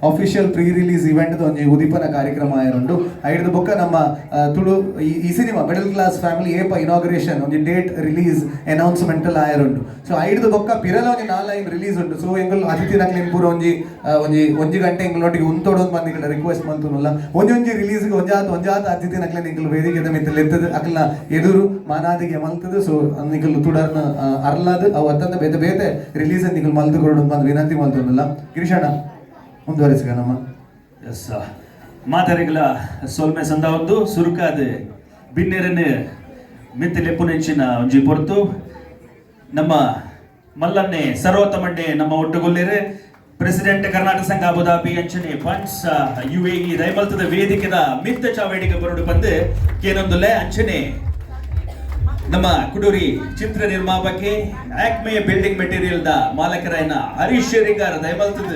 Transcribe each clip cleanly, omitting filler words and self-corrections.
Official pre release event ಒಂಜಿ ಉದಿಪನ ಕಾರ್ಯಕ್ರಮ ಆಯರುಂಡು. ಐಡ್ದ್ ಬೊಕ್ಕ ನಮ್ಮ ತುಳು ಈ ಸಿನಿಮಾ ಮಿಡಲ್ ಕ್ಲಾಸ್ ಫ್ಯಾಮಿಲಿ ಏಪ ಇನಾಗ್ರೇಷನ್, ಒಂಜಿ ಡೇಟ್ ರಿಲೀಸ್ ಅನೌನ್ಸ್ಮೆಂಟ್ ಆಯರುಂಡು. ಸೊ ಐಡ್ದ್ ಬೊಕ್ಕ ಪಿರಲ ಒಂಜಿ ನಾಲ್ ಐನ್ ರಿಲೀಸ್ ಉಂಡು. ಸೊ ಎಂಕುಲು ಅತಿಥಿ ನಕ್ಲೆನ್ ಪೂರ ಒಂಜಿ ಒಂಜಿ ಒಂಜಿ ಗಂಟೆ ಎಂಕುಲೊಟ್ಟಿಗೆ ಉಂತೊಡು ಬಂದು ರಿಕ್ವೆಸ್ಟ್ ಮಂತುನುಲ್ಲ. ಒಂಜೊಂಜಿ ರಿಲೀಸ್ಗೆ ಒಂಜಾತ್ ಒಂಜಾತ್ ಅತಿಥಿ ನಕ್ಲೆನ್ ಎಂಕುಲು ವೇದಿಕೆದ ಮಿತ್ತ್ ಲೆತ್ತದು, ಅಕ್ಲ್ನ ಎದುರು ಮಾನಾದಿಗೆ ಮಲ್ತದು, ಸೊ ನಿಕುಲು ತುಡರ್ನ ಅರ್ಲಾದ್, ಅವು ಅತ್ತಂದ ಬೇತೆ ಬೇತೆ ರಿಲೀಸ್ ನಿಕುಲು ಮಲ್ತು ಕೊರೊಡು ಬಂದು ವಿನಂತಿ ಮಲ್ತೊಂದುಲ್ಲ. ಗಿರೀಶಣ್ಣ, ಮುಂದುವರಿಸಿಗ ನಮ್ಮ. ಎಸ್, ಮಾತರಿಗಳ ಸೊಲ್ಮೆ ಸಂದ. ಒಂದು ಸುರುಕಾದ ಬಿನ್ನೆರನ್ನು ಮಿತ್ತ ಲೆಪ್ಪುನೆಂಚಿನ ಒಂಜಿ ಪೊರ್ತು. ನಮ್ಮ ಮಲ್ಲನ್ನೆ ಸರ್ವೋತ್ತಮಣ್ಣೆ ನಮ್ಮ ಒಟ್ಟುಗುಲ್ಲೇರು. ಪ್ರೆಸಿಡೆಂಟ್, ಕರ್ನಾಟಕ ಸಂಘ ಅಬುದಾಬಿ ಅಂಚನೆ ಬಂಟ್ಸ್ ಯುಎಇ, ದಯಮಲ್ತದ ವೇದಿಕೆದ ಮಿತ್ತ ಚಾವಡಿಗೆ ಬರಡು ಬಂದು ಕೇನೊಂದುಲ್ಲೆ. ಅಂಚನೆ ನಮ್ಮ ಕುಡೂರಿ ಚಿತ್ರ ನಿರ್ಮಾಪಕೆ, ಆಕ್ಮೆ ಬಿಲ್ಡಿಂಗ್ ಮೆಟೀರಿಯಲ್ the ಮಾಲಕರಾಯನ ಹರೀಶ್ ಶೇರಿಗಾರ್, ದಯಮಲ್ತದ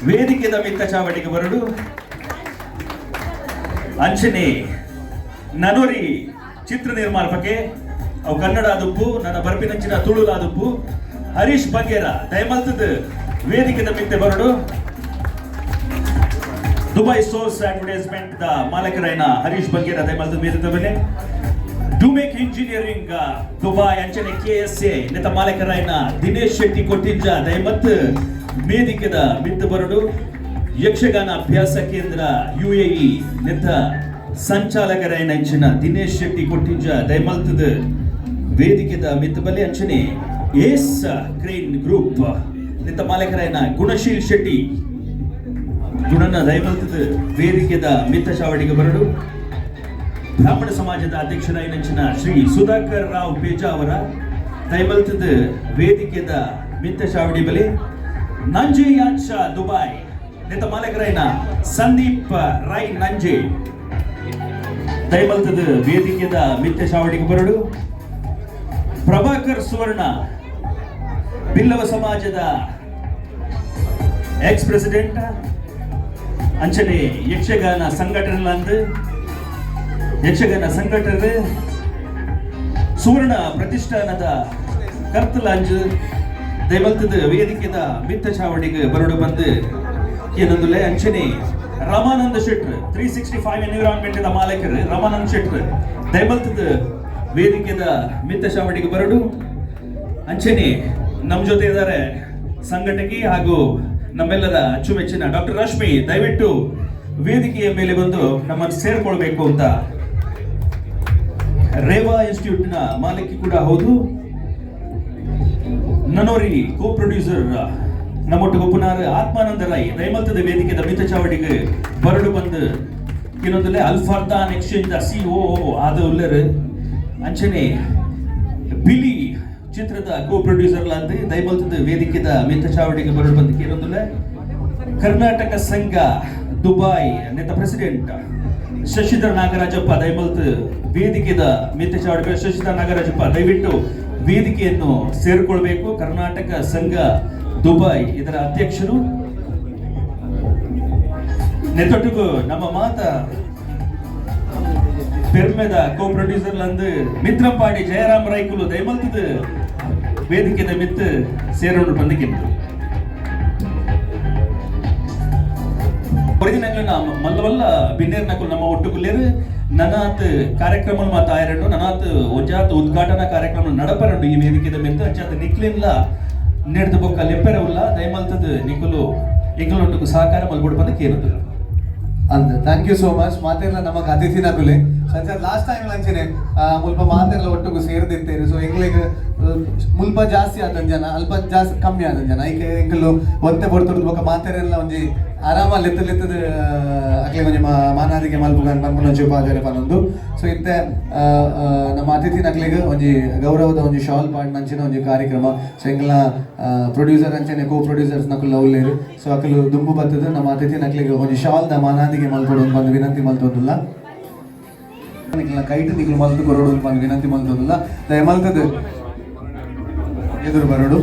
ವೇದಿಕೆದ ಮಿತ್ತ ಚಾವಡಿಗೆ ಬರಡು. ಅಂಚನೆ ನನೊರಿ ಚಿತ್ರ ನಿರ್ಮಾಪಕೆ, ಅವು ಕನ್ನಡ ಆದುಪ್ಪು, ನನ್ನ ಬರ್ಪಿನಂಚಿನ ತುಳುಲಾದುಪ್ಪು, ಹರೀಶ್ ಬಂಗೇರ, ದಯಮಲ್ತದ ವೇದಿಕೆದ ಮಿತ್ತೆ ಬರಡು. ದುಬೈ ಸೋರ್ಸ್ ಅಡ್ವರ್ಟೈಸ್ಮೆಂಟ್ the ಮಾಲಕರಾಯನ ಹರೀಶ್ ಬಂಗೇರ, ದಯಮಲ್ತದ ವೇದಿಕೆ ಮೇಲೆ. ಡುಮೇಕ್ ಇಂಜಿನಿಯರಿಂಗ್ ದುಬೈ ಅಂಚನೆ ಕೆಎಸ್ಎ ನೆತ ಮಾಲಕರಾಯನ ದಿನೇಶ್ ಶೆಟ್ಟಿ ಕೊಟ್ಟಿಂಜ, ದಯಮತ್ ವೇದಿಕೆದ ಮಿತ್ತು ಬರಡು. ಯಕ್ಷಗಾನ ಅಭ್ಯಾಸ ಕೇಂದ್ರ ಯುಎಇ ನೆತ್ತ ಸಂಚಾಲಕರಾಯನ ಅಂಚಿನ ದಿನೇಶ್ ಶೆಟ್ಟಿ ಕೊಟ್ಟಿಂಜ, ದಯಮಲ್ತದ ವೇದಿಕೆದ ಮಿತ್ತು ಬಲೆ. ಅಂಚನೆ ಏಸ್ ಕ್ರೇನ್ ಗ್ರೂಪ್ ನೆತ್ತ ಮಾಲಕರಾಯನ ಗುಣಶೀಲ್ ಶೆಟ್ಟಿ ಗುಣನ, ದಯಮಲ್ತದ ವೇದಿಕೆದ ಮಿತ್ತ ಚಾವಡಿಗೆ ಬರಡು. ಬ್ರಾಹ್ಮಣ ಸಮಾಜದ ಅಧ್ಯಕ್ಷರಾಯಿನಂಚಿನ ಶ್ರೀ ಸುಧಾಕರ್ ರಾವ್ ಪೇಜಾವರ, ದಯಮಲ್ತದ ವೇದಿಕೆದ ಮಿತ್ತ ಚಾವಡಿ ಬಲೆ. ನಂಜೆ ಯಾಚ ದುಬೈ ನೆತ್ತ ಮಾಲಕರಾಯನ ಸಂದೀಪ್ ರೈ ನಂಜೆ, ದಯಮಲ್ತದ ವೇದಿಕೆದ ಮಿತ್ತ ಚಾವಡಿಗೆ ಬರಡು. ಪ್ರಭಾಕರ್ ಸುವರ್ಣ, ಬಿಲ್ಲವ ಸಮಾಜದ ಎಕ್ಸ್ ಪ್ರೆಸಿಡೆಂಟ್, ಅಂಚನೆ ಯಕ್ಷಗಾನ ಸಂಘಟನೆ, ಯಕ್ಷಗಾನ ಸಂಘಟನೆ ಸುವರ್ಣ ಪ್ರತಿಷ್ಠಾನದ ಕರ್ತಲಾಂಜ್, ದಯಮಲ್ತದ ವೇದಿಕೆದ ಮಿತ್ತ ಚಾವಡಿಗೆ ಬರಡು ಬಂದು ಏನಂದುಲೆ. ಅಂಚನೆ ರಮಾನಂದ ಶೆಟ್ರ್, 365 ಎನ್ವಿರಾನ್ಮೆಂಟ್ ಮಾಲೀಕರು ರಮಾನಂದ ಶೆಟ್ರ್, ದಯಮಲ್ತದ ವೇದಿಕೆದ ಮಿತ್ತ ಚಾವಡಿಗೆ ಬರಡು. ಅಂಚನೆ ನಮ್ಮ ಜೊತೆ ಇದ್ದಾರೆ ಸಂಘಟಕಿ ಹಾಗೂ ನಮ್ಮೆಲ್ಲರ ಅಚ್ಚುಮೆಚ್ಚಿನ ಡಾಕ್ಟರ್ ರಶ್ಮಿ. ದಯವಿಟ್ಟು ವೇದಿಕೆಯ ಮೇಲೆ ಬಂದು ನಮ್ಮನ್ನು ಸೇರ್ಕೊಳ್ಬೇಕು ಅಂತ. ರೇವಾ ಇನ್ಸ್ಟಿಟ್ಯೂಟ್ನ ಮಾಲೀಕಿ ಕೂಡ ಹೌದು. ನನೋರಿ ಕೋ ಪ್ರೊಡ್ಯೂಸರ್ ನಮ್ಮೊಟ್ಟು ಪುನಾರ್ ಆತ್ಮಾನಂದ ರೈ, ದಯಮಲ್ತದ ವೇದಿಕೆದ ಮಿತ ಚಾವಡಿಗೆ ಬರಡು ಬಂದು ಇನ್ನೊಂದಲ್ಲೇ. ಅಲ್ಫರ್ದಾನ್ ಎಕ್ಸ್ಚೇಂಜ್ ಸಿಒ ಆದ ಉಲ್ಲರು. ಅಂಚನೆ ಬಿಲಿ ಚಿತ್ರದ ಕೋ ಪ್ರೊಡ್ಯೂಸರ್ ಲಾಂದ್, ದಯಮಲ್ತದ ವೇದಿಕೆದ ಮಿತ ಚಾವಡಿಗೆ ಬರಡು ಬಂದು ಕೇರೊಂದುಲ್ಲೆ. ಕರ್ನಾಟಕ ಸಂಘ ದುಬೈ ನೆತ ಪ್ರೆಸಿಡೆಂಟ್ ಶಶಿಧರ್ ನಾಗರಾಜಪ್ಪ, ದಯಮಲ್ತ್ ವೇದಿಕೆದ ಮಿತ್ತ ಚಾವಡಿ. ಶಶಿಧರ್ ನಾಗರಾಜಪ್ಪ, ದಯವಿಟ್ಟು ವೇದಿಕೆಯನ್ನು ಸೇರಿಕೊಳ್ಬೇಕು. ಕರ್ನಾಟಕ ಸಂಘ ದುಬೈ ಇದರ ಅಧ್ಯಕ್ಷರು. ನೆತ್ತೊಟ್ಟಿಗೂ ನಮ್ಮ ಮಾತ ಪೆರ್ಮೆದ ಕೋ ಪ್ರೊಡ್ಯೂಸರ್ ಲಂದು ಮಿತ್ರಂಪಾಡಿ ಜಯರಾಮ್ ರೈಕುಲು, ದಯಮಲ್ತದ ವೇದಿಕೆದ ಮಿತ್ತು ಸೇರೋಡು ಬಂದಕ್ಕಿಂತ ಒರಿಜಿನಲ್ ಮಲ್ಲವಲ್ಲ ಬಿನ್ನೇರ್ ನಕುಲ್ ನಮ್ಮ ಒಟ್ಟುಗುಲ್ಲೇರು. ನನಾತ್ ಕಾರ್ಯಕ್ರಮ ಮಾತ ಆಯರಂಡು, ನನಾತ್ ಒಂಜಾತ್ ಉದ್ಘಾಟನಾ ಕಾರ್ಯಕ್ರಮ ನಡಪರಂಡು ಈ ವೇದಿಕೆದ ಮಿತ್ತು. ಅಂಚಾತ್ ನಿಕ್ಲಿನ್ಲ ನೆಡ್ದು ಬೊಕ್ಕ ಲೆಪ್ಪೆರೆ ಉಲ್ಲ. ದಯಮಲ್ತದ ನಿಕುಲು ಎಂಕಲೊಟ್ಟುಗು ಸಹಕಾರ ಮಲ್ಕೊಡು ಬಂದು ಕೇಳುದಿಲ್ಲ. ಅಂದ್, thank you so much. ಮಾತೆರ್ಲ ನಮಕ್ ಅತಿಥಿ ನಕುಲೆ. ಸಂಚಾರ ಲಾಸ್ಟ್ ಟೈಮ್ ಲಂಚನೆ ಮುಲ್ಪ ಮಾತೆರ್ಲ ಒಟ್ಟುಗು ಸೇರ್ದಿತ್ತೇರು. ಸೊ ಎಂಗ್ಲಿಗ್ ಮುಲ್ಪ ಜಾಸ್ತಿ ಆತನ್ ಜನ, ಅಲ್ಪ ಜಾಸ್ತಿ ಕಮ್ಮಿ ಆತನ್ ಜನ. ಐಕೆ ಎಂಕುಲು ಒಂತೆ ಬೊರ್ತುರ್ದು ಬೊಕ್ಕ ಮಾತೆರೆಲ್ಲ ಒಂಜಿ ಆರಾಮ ಲೆತ್ತು ಲೆತ್ತದ ಅಕ್ಲೆ ಒಂಜಿ ಮಾನಾದಿಗೆ ಮಲ್ಪುಗನ್ ಪನ್ಪುನ ಒಂಜಿ ಉಪಾಧ್ಯಾಯ ಪನೊಂದು. ಸೊ ಇತ್ತೆ ಆ, ಆ, ನಮ್ಮ ಅತಿಥಿ ನಕ್ಲೆಗ್ ಒಂಜಿ ಗೌರವದ ಒಂಜಿ ಶಾಲ್ ಪಾಡ್ ನಂಚಿನ ಒಂಜಿ ಕಾರ್ಯಕ್ರಮ. ಸೊ ಎಂಕಲ್ನ ಪ್ರೊಡ್ಯೂಸರ್ ಅಂಚನೆ ಕೋ ಪ್ರೊಡ್ಯೂಸರ್ಸ್ ನಕುಲು ಉಲ್ಲೇರು. ಸೊ ಅಕುಲು ದುಂಬು ಬತ್ತದ ನಮ್ಮ ಅತಿಥಿ ನಕ್ಲೆಗ್ ಒಂಜಿ ಶಾಲ್ ದ ಮಾನಾದಿಗೆ ಮಲ್ಪೊಡು ಬಂದು ವಿನಂತಿ ಮಲ್ತೊಂದುಲ್ಲ. ನಿಕ್ಲ್ನ ಕೈಟ್ ನಿಕ್ಲು ಮಲ್ತು ಕೊರೊಡು ಬಂದು ವಿನಂತಿ ಮಲ್ತೊಂದುಲ್ಲ. ದಯ ಮಲ್ತದ ಎದುರು ಬರೋಡು.